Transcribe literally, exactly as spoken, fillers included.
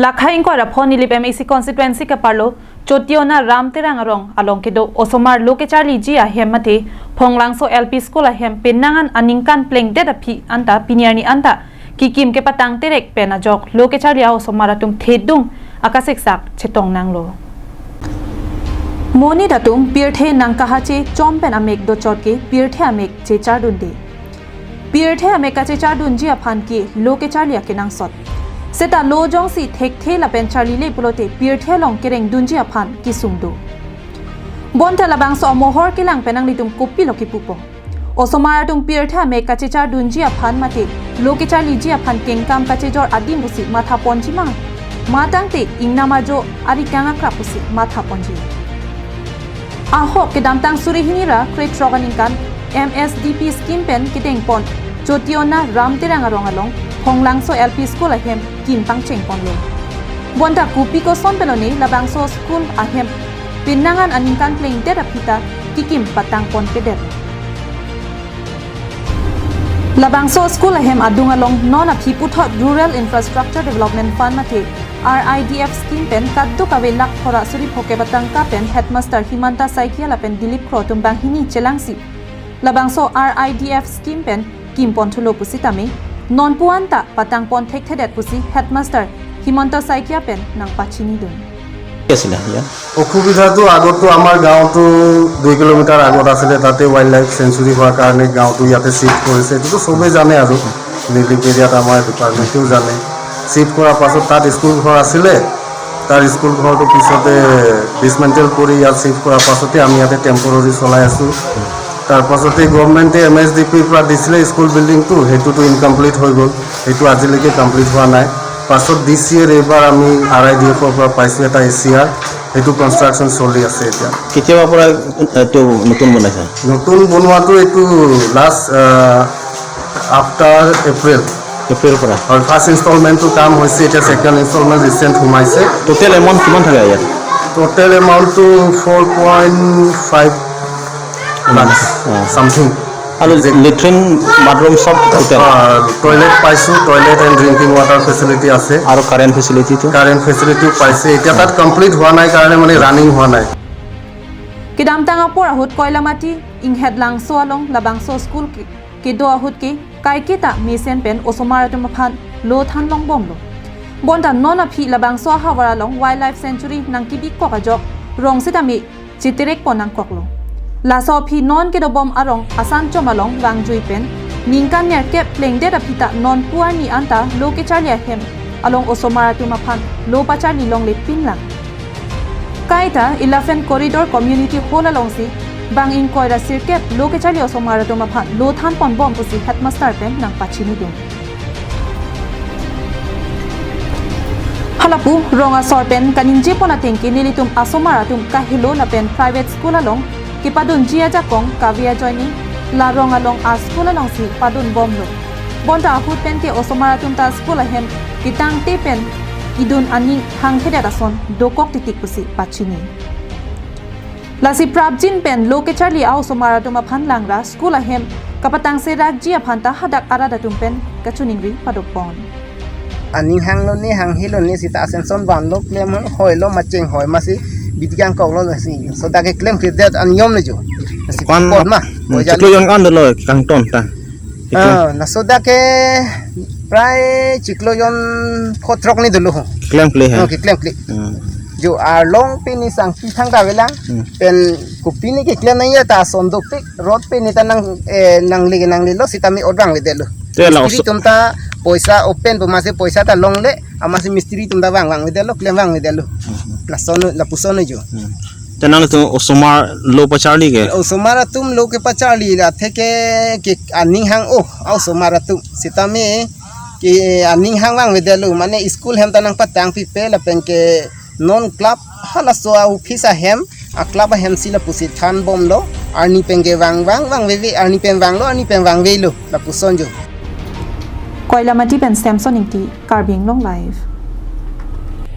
Lakha ingkoi ra pho Nilip M A C constituency keparlo Chotiona Ram Terang arong along kedo osomar lo kecharliji ahem mate Phonglangso L P School ahem penang an aningkan plengdet aphi anta pini arni anta kikim kepatang terek pen ajok lo kecharli a-osomar atum thedung akasiksak chetong nanglo. Monit atum pirthe nangkahache chom pen amek dochot ke pirthe amek chechardunde. Pirthe amek kachechardunji aphan ke lo kecharli akenangsot. Seta lo jongsi thekthe lapen charlile pulote pirthe along kerengdunji aphan kesung do. Bonta labangso amohor kelang pen nanglitum kopilo kipupo? Osomar atum pirthe amek kachechardunji aphan mate lo kecharliji aphan kengkam kachejor adim pusi mathaponji ma? Ma tangte ingnam ajo arikang akrap pusi mathaponji. Ahok kedamtang suri hini ra krethrok aningkan M S D P scheme pen kedengpon Chotiona Ram Terang arong along Phonglangso L P School ahem kim pangchengponlo. Bonta kopi koson pelone labangso school ahem penang an aningkan plengdet aphi ta kikim patangponpedet. Labangso school ahem adung along non aphi puthot Rural Infrastructure Development Fund mate R I D F scheme pen kadokave lakh phora suri phokep atangka pen headmaster Himanta Saikia lapen Dilip Kro atum banghini chelangsi labangso R I D F scheme pen kimponthulo pusitame nonpu anta patangpon thekthedet pusi headmaster Himanta Saikia pen nangpachinidun. কি আছিলে ইয়াত? অসুবিধাটো আগতো আমাৰ গাঁৱতো দুই কিলোমিটাৰ আগত আছিলে, তাতে ৱাইল্ড লাইফ চেঞ্চুৰী হোৱাৰ কাৰণে গাঁৱটো ইয়াতে চিফ্ট কৰিছে, এইটোতো চবেই জানে আৰু ৰিলিফ এৰিয়াত আমাৰ ডিপাৰ্টমেণ্টেও জানে। চিফ্ট কৰাৰ পাছত তাত স্কুল ঘৰ আছিলে, তাৰ স্কুল ঘৰটো পিছতে ডিছমেণ্টেল কৰি ইয়াত চিফ্ট কৰাৰ পাছতে আমি ইয়াতে টেম্পৰৰী চলাই আছোঁ। তাৰ পাছতে গভৰ্ণমেণ্টে এম এছ ডি পিৰ পৰা দিছিলে স্কুল বিল্ডিংটো, সেইটোতো ইনকমপ্লিট হৈ গ'ল, সেইটো আজিলৈকে কমপ্লিট হোৱা নাই। পাছত ডি চি এৰ এইবাৰ আমি আৰ আই ডি এফৰ পৰা পাইছোঁ এটা এ চি আৰ, সেইটো কনষ্ট্ৰাকশ্যন চলি আছে এতিয়া। কেতিয়াৰ পৰা এইটো নতুন বনাইছা? নতুন বনোৱাটো এইটো লাষ্ট আফটাৰ এপ্ৰিল। এপ্ৰিলৰ পৰা? হয়, ফাৰ্ষ্ট ইনষ্টলমেণ্টটো কাম হৈছে, এতিয়া ছেকেণ্ড ইনষ্টলমেণ্ট ৰিচেণ্ট সোমাইছে। টোটেল এমাউণ্ট কিমান থাকে ইয়াত? টোটেল এমাউণ্টটো ফ'ৰ পইণ্ট ফাইভ লাখ অ। ছামথিং। আৰু লেট্ৰিন, বাথৰুম চব টোটেল? অ, টয়লেট পাইছোঁ, toilet and drinking water facility আছে। আৰু কাৰেণ্ট ফেচিলিটিটো? কাৰেণ্ট ফেচিলিটিও পাইছে। এতিয়া তাত কমপ্লিট হোৱা নাই কাৰণে মানে ৰানিং হোৱা নাই। Kedamtang apor ahut Koilamati Inghet Langso along labangso school ke, kedo ahut ke kaiketa mesen pen osomar atum aphan lo thanlongbomlo. Bonta non aphi labangso ahavar along wildlife sanctuary nangkebikok ajok rong sitame chitirekpon nangkoklo. Laso aphi non kedobom arong asan chom along vangjui pen ningkan nerkep plengdet aphi ta nonpu arni anta lo kecharli ahem along osomar atum aphan lo pacharli longle pinlang. Kaita Elephant Corridor Community Hall alongsi bang ingkoi ra sirkep lo kecharli osomar atum aphan lo thanponbom pusi headmaster pen nangpachinidun. Halapu rong asor pen kaningjepon ateng ke nelitum asomar atum kahelo lapen private school along kepadunji ajakong kave ajoine la rong along a school alongsi padunbomlo. Bonta ahut pen ke osomar atum ta school ahem ketangte pen idun aning hanghedet ason dokok titik pusi pachini. Lasi prapjin pen lo kecharli a-osomar atum aphan langra school ahem kapatangserakji aphan ta hadak arat atum pen kachiningri padopon. Aning hanglo ne, hanghelone seta asenson vanlo, klem hoilo, macheng hoi masi bidi kangkoklo si. Sodak ke klemkledet aniyom ne jo. Si Kwan pot ma. Hmm, Oja chiklo le. Jon kan dolo kangton ta. Chiklo. Ah, laso dak ke prai chiklo jon phongo throk ne dolo. Klemkle he. Oh, keklemkle. Hmm. Jo arlong pini sangpi thangta avelang. Hmm. Pen kopine keklem nangji ta ason dopik. Road pini ta nang, eh, nangle nanglelo sitame ot vangvedetlo. Te la mistri oso- atum ta poisa open pu masi poisa ta longle, amatsi mistri atum ta vang vangvedetlo, klem vangvedetlo. Hmm. Lason, lapuson jo. Hmm. Te nangtum osomar lo pacharli ke? Osomar atum lo kepacharli la theke ke aning hang-o, osomar atum. Sitame ke aning hang vangvedetlo, mane school hem ta nangpatangpipe lapen ke non club halaso a-office ahem, a-club ahem si lapusi thanbomlo, arni pen ke vang vang vangveve, arni pen vanglo, arni pen vangvelo, lapuson jo. Koilamati pen Samson Ingti, Karbi Anglong Live.